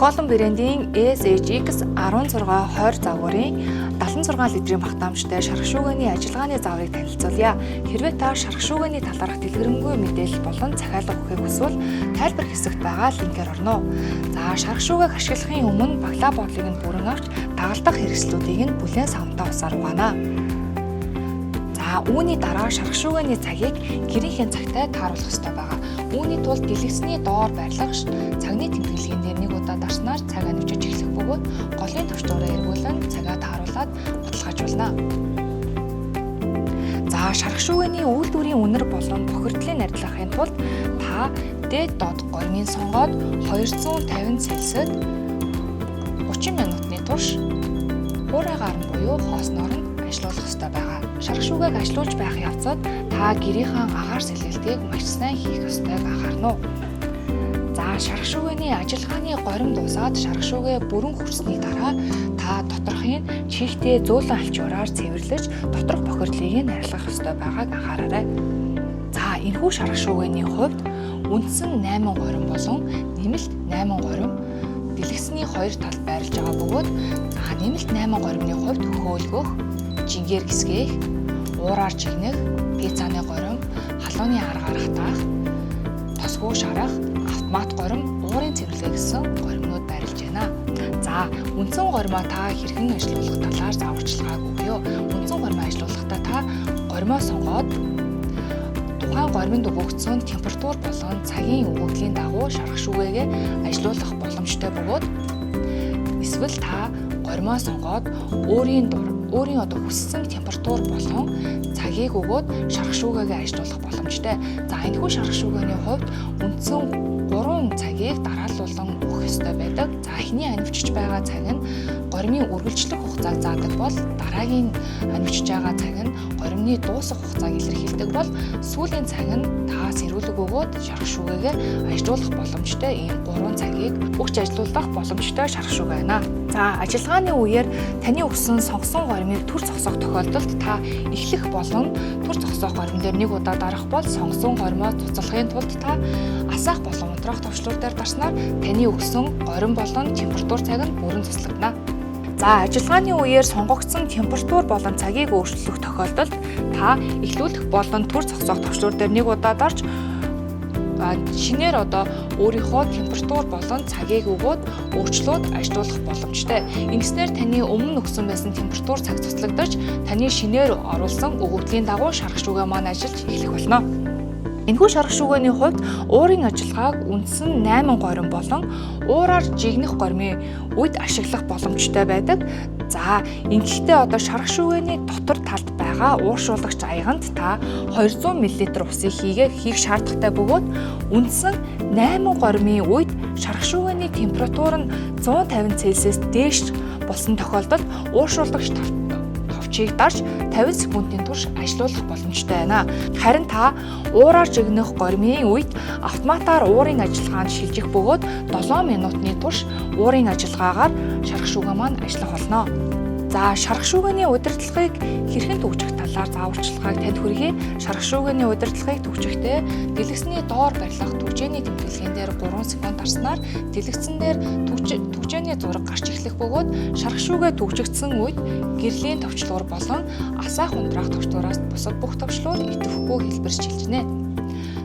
Колон брендийн SHX 16 20 загварын 76 литрийн багтаамжтай шарх шүүгээний ажиллагааны зааврыг танилцуулъя. Хэрвээ та шарх шүүгээний талаарх дэлгэрэнгүй мэдээлэл болон захиалга өгөхийг хүсвэл тайлбар хэсэгт байгаа линкээр орно. За, шарх шүүгээг ашиглахын өмнө баглаа бодлыг нь бүрэн авч дагалдах хэрэгслүүдийг нь бүлээн савнтай усаар угаана. За, үүний дараа шарх шүүгээний цагийг гэрийнхээ цагтай тааруулах ёстой байгаа. Үүний тулд дэлгэцний доор байрлах цагны тэмдэглэгийн дээр нэг удаа дарснаар цаг анивчиж эхлэх бөгөөд голын товчлуураа эргүүлэн цагаа тааруулаад баталгаажуулна. За, шарх шүүгээний үйлдвэрийн үнэр болон бохирдлыг арилгахын тулд та дээд доод горимыг сонгоод 250 Цельсид 30 минутны турш хуурайгаар нь буюу хоосноор нь ажилуулах ёстой байгаа. Шарх шүүгээг ажилуулж байх явцад та гэрийнхээ агаар сэлгэлтийг маш сайн хийх ёстойг анхаарна уу. За, шарх шүүгээний ажиллагааны горим дуусаад шарх шүүгээ бүрэн хөрсний дараа та доторхын чихтэй зөөлөн алчуураар цэвэрлэж доторх бохирдлыг нь арилгах ёстой байгааг анхаараарай. За, энэхүү шарх шүүгээний хувьд үндсэн 8 горим болон нэмэлт 8 горим дэлгэцний хоёр талд байрлаж байгаа бөгөөд, за, нэмэлт 8 горимны хувьд хөөлгөх, жингээр гисгээх, уураар жигнэх, пиццаны горим, халууны аргаар хатаах, тосгоо шарах, автомат горим, уурын цэвэрлэгээ гэсэн горимнууд байрлаж байна. За, үндсэн горимоо та хэрхэн ажилуулах талаар зааварчилгааг өгье. Үндсэн горимоо ажилуулахдаа та горимоо сонгоод тухайн горимд өгөгдсөн температур болон цагийн өгөгдлийн дагуу шарх шүүгээгээ ажилуулах боломжтой бөгөөд, эсвэл та горимоо сонгоод өөрийн одоо хүссэн температур болон цагийг өгөөд шарх шүүгээгээ ажилуулах боломжтой. За, энэхүү шарх шүүгээний хувьд үндсэн 3 цагийг дараалуулан өгөх ёстой байдаг. За, эхний анивчиж байгаа цаг нь горимын үргэлжлэх хугацааг заадаг бол, дараагийн анивчиж байгаа цаг нь горимны дуусах хугацааг илэрхийлдэг бол, сүүлийн цаг нь та сэрүүлэг өгөөд шарх шүүгээгээ ажилуулах боломжтой ийм 3 цагийг өгч ажилуулах боломжтой шарх шүүгээ байна. За, ажиллагааны үеэр таны өгсөн сонгосон горимыг түр зогсоох тохиолдолд та эхлэх болон түр зогсоох горим дээр нэг удаа дарах бол сонгосон горимоо цуцлахын тулд та асаах болон унтраах товчлуур дээр дарснаар таны өгсөн горим болон температур цаг нь бүрэн цуцлагдана. За, ажиллагааны үеэр сонгогдсон температур болон цагийг өөрчлөх тохиолдолд та эхлүүлэх болон түр зогсоох товчлуур дээр нэг удаа дарж шинээр одоо өөрийнхөө температур болон цагийг өгөөд өөрчлөөд ажилуулах боломжтой. Ингэснээр таны өмнө өгсөн байсан температур цаг цуцлагдаж, таны шинээр оруулсан өгөгдлийн дагуу шарх шүүгээ маань ажиллаж эхлэх болно. Энэхүү шарх шүүгээний хувьд уурын ажиллагааг үндсэн 8 горим болон уураар жигнэх горимын үед ашиглах боломжтой байдаг. За, ингэхдээ одоо шарх шүүгээний дотор талд байгаа ууршуулагч аяганд та 200 мл усыг хийх шаардлагатай бөгөөд, үндсэн 8 горимын үед шарх шүүгээний температур нь 150 Цельсиус дээш болсон тохиолдолд ууршуулагч товчийг дарж 50 секундын турш ажилуулах боломжтой байна. Харин та уураар жигнэх горимын үед автоматаар уурын ажиллагаанд шилжих бөгөөд 7 минутны турш уурын ажиллагаагаар шарх шүүгээ маань ажиллах болно. За, шарх шүүгээний удирдлагыг хэрхэн түгжих талаар зааварчилгааг танд хүргэе. Шарх шүүгээний удирдлагыг түгжихдээ дэлгэцний доор байрлах түгжээний тэмдэглэгийн дээр 3 секунд дарснаар дэлгэцэн дээр түгжээний зураг гарч эхлэх бөгөөд, шарх шүүгээ түгжигдсэн үед гэрлийн товчлуур болон асаах унтраах товчлуураас бусад бүх товчлуур идэвхгүй хэлбэр шилжинэ.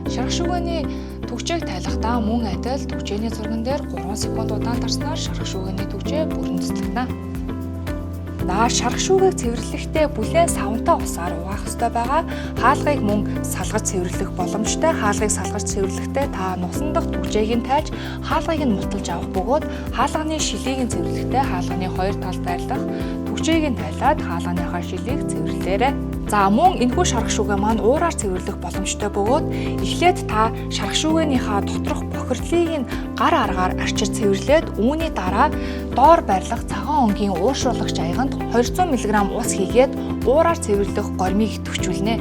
Шарх шүүгээний түгжээг тайлахдаа мөн адил түгжээний зурган дээр 3 секунд удаан дарснаар шарх шүүгээний түгжээ бүрэн цэцлэгнэ. За, шарх шүүгээг цэвэрлэхдээ бүлээн савнтай усаар угаах ёстой байгаа. Хаалгыг мөн салгаж цэвэрлэх боломжтой. Хаалгыг салгаж цэвэрлэхдээ та нусан дахь түгжээг нь тайлж хаалгыг нь мулталж авах бөгөөд, хаалганы шилийг нь цэвэрлэхдээ хаалганы хоёр талд байрлах түгжээг нь тайлаад хаалганыхаа шилийг цэвэрлээрэй. За, мөн энэхүү шарх шүүгээ маань уураар цэвэрлэх боломжтой бөгөөд, эхлээд та шарх шүүгээнийхаа доторх бохирдлыг нь гар аргаар арчиж цэвэрлээд, үүний дараа доор байрлах цагаан өнгийн ууршуулагч аяганд 200 мг ус хийгээд уураар цэвэрлэх гормыг идэвхжүүлнэ.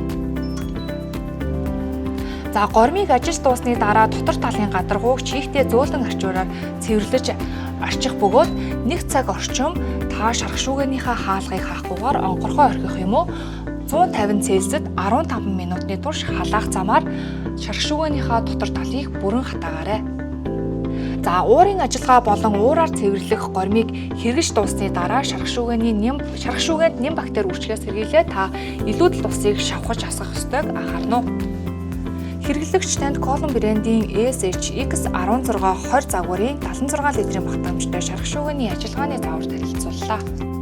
За, гормыг ажиллаж дууссаны дараа дотор талын гадаргууг чихтэй зөөлөн арчуураар цэвэрлэж арчих бөгөөд, 1 цаг орчим та шарх шүүгээнийхээ хаалгыг хаахгүйгээр онгорхой орхих юм уу, 150 Цельсид 15 минутны турш халаах замаар шарх шүүгээнийхээ дотор талыг бүрэн хатаагаарай. За, уурын ажиллагаа болон уураар цэвэрлэх гормыг хэрэгж дууссаны дараа шарх шүүгээний нэм шарх шүүгээнд нэм бактери үржихээс сэргийлээ та илүүдэл усыг шавхаж асгах ёстойг анхаарна уу. Хэрэглэгч танд Column брендийн SHX 16 20 загварын 76 литрийн багтаамжтай шарх шүүгээний ажиллагааны заавар танилцууллаа.